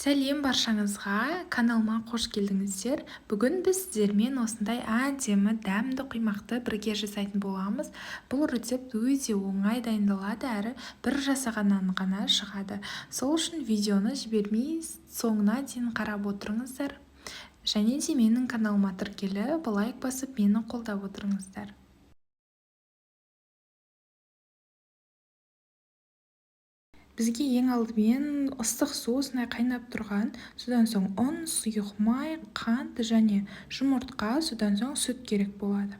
Сәлем баршаңызға, каналыма қош келдіңіздер. Бүгін біз сіздермен осындай әдемі дәмді құймақты бірге жасайтын боламыз. Бұл рецепт өте оңай дайындалады, әрі бір жасағаннан ғана шығады. Сол үшін видеоны жібермей соңына дейін қарап отырыңыздар. Және де менің каналыма тіркеліп, лайк басып, мені қолдап отырыңыздар. Бізге ең алдымен ыстық су, осындай қайнап тұрған, содан соң ұн, сұйық май, қант және жұмыртқа, содан соң сүт керек болады.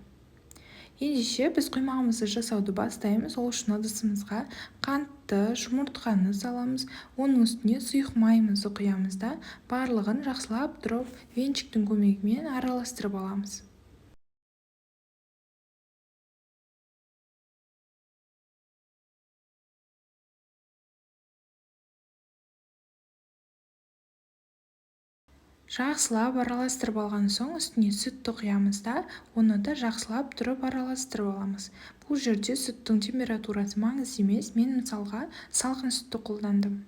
Ендеше біз құймағымызды жасауды бастаймыз. Ол үшін ыдысымызға қантты, жұмыртқаны саламыз, оның үстіне сұйық майымызды құямыз да, барлығын жақсылап тұрып венчиктің көмегімен араластырып аламыз. Жақсылап араластырып алған соң үстіне сүтті құямыз да, оны да жақсылап тұрып араластырып аламыз. Бұл жерде сүттің температурасы маңызды емес, мен мысалға салқын сүтті қолдандым.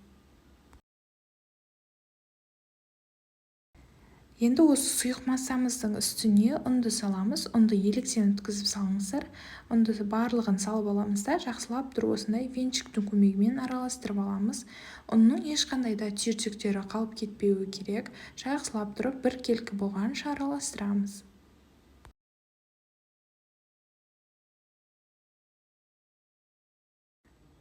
Енді осы сұйық массамыздың үстіне ұнды саламыз. Ұнды електен өткізіп салыңыздар. Ұнды барлығын салып аламыз да, жақсылап тұрып осындай венчиктің көмегімен араластырып аламыз. Ұнның ешқандай да түйіршіктері қалып кетпеуі керек. Жақсылап тұрып біркелкі болғанша араластырамыз.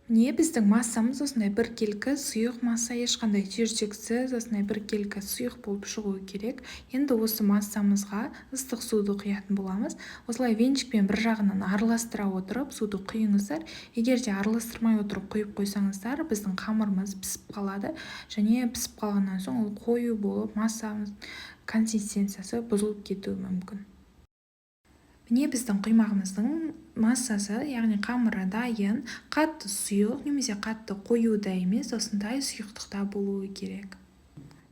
Міне біздің массамыз осындай біркелкі сұйық масса, ешқандай түйіршіксіз осындай біркелкі сұйық болып шығуы керек. Енді осы массамызға ыстық суды құятын боламыз. Осылай венчикпен бір жағынан араластыра отырып суды құйыңыздар. Егер де араластырмай отырып құйып қойсаңыздар, біздің қамырымыз пісіп қалады. Және пісіп қалғаннан соң ол қою болып, массамыз консистенциясы бұзылып кетуі мүмкін. Міне біздің құймағымыздың массасы, яғни қамыры дайын, қатты сұйық немесе қатты қою да емес, осындай сұйықтықта болуы керек.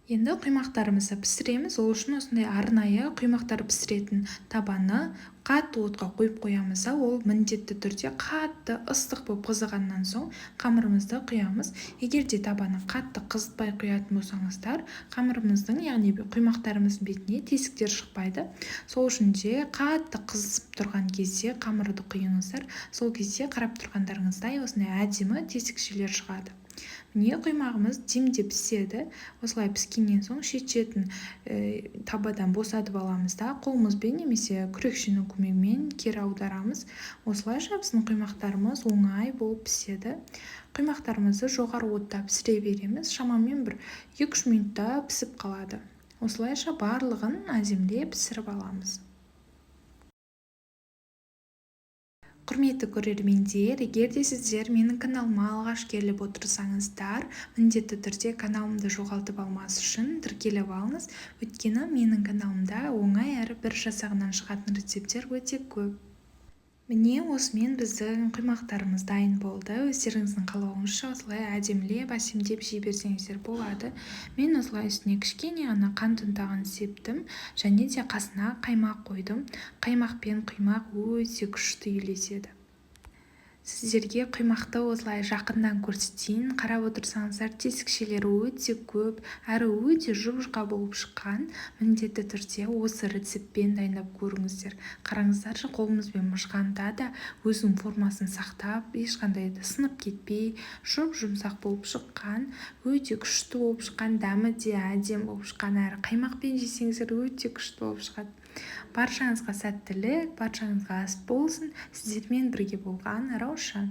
Енді құймақтарымызды пісіреміз. Ол үшін осындай арнайы құймақтар пісіретін табаны қатты отқа қойып қоямыз да, ол міндетті түрде қатты ыстық болып қызығаннан соң қамырымызды құямыз. Егер де табаны қатты қызытпай құятын болсаңыздар, қамырымыздың, яғни құймақтарымыздың бетіне тесіктер шықпайды. Сол үшін де қатты қызып тұрған кезде қамырды құйыңыздар. Сол кезде қарап тұрғандарыңыздай осындай әдемі тесікшелер шығады. Міне құймағымыз демде піседі. Осылай піскеннен соң шет-шетін табадан босатып аламыз да, қолымызбен немесе күрекшенің көмегімен кері аударамыз. Осылайша біздің құймақтарымыз оңай болып піседі. Құймақтарымызды жоғары отта пісіре береміз. Шамамен бір екі-үш минутта пісіп қалады. Осылайша барлығын әдемілеп пісіріп аламыз. Құрметті көрермендер, егер де сіздер менің каналыма алғаш келіп отырсаңыздар, міндетті түрде каналымды жоғалтып алмас үшін тіркеліп алыңыз. Өйткені менің каналымда оңай әрі бір жасағынан шығатын рецепттер өте көп. Міне осымен біздің құймақтарымыз дайын болды. Өздеріңіздің қалауыңызша осылай әдемілеп, әсемдеп жей берсеңіздер болады. Мен осылай үстіне кішкене ғана қант ұнтағын септім және де қасына қаймақ қойдым. Қаймақ пен құймақ өте күшті үйлеседі. Сіздерге құймақты осылай жақыннан көрсетейін. Қарап отырсаңыздар, тесікшелері өте көп, әрі өте жұп-жұқа болып шыққан. Міндетті түрде осы рецептпен дайындап көріңіздер. Қараңыздаршы, қолымызбен мыжғанда да өзінің формасын сақтап, ешқандай да сынып кетпей, жұп-жұмсақ болып шыққан, өте күшті болып шыққан, дәмі де әдемі болып шыққан, әрі қаймақпен жесеңіздер өте күшті болып шығады. Баршаңызға сәттілік, баршаңызға ас болсын. Сіздермен бірге болған Раушан.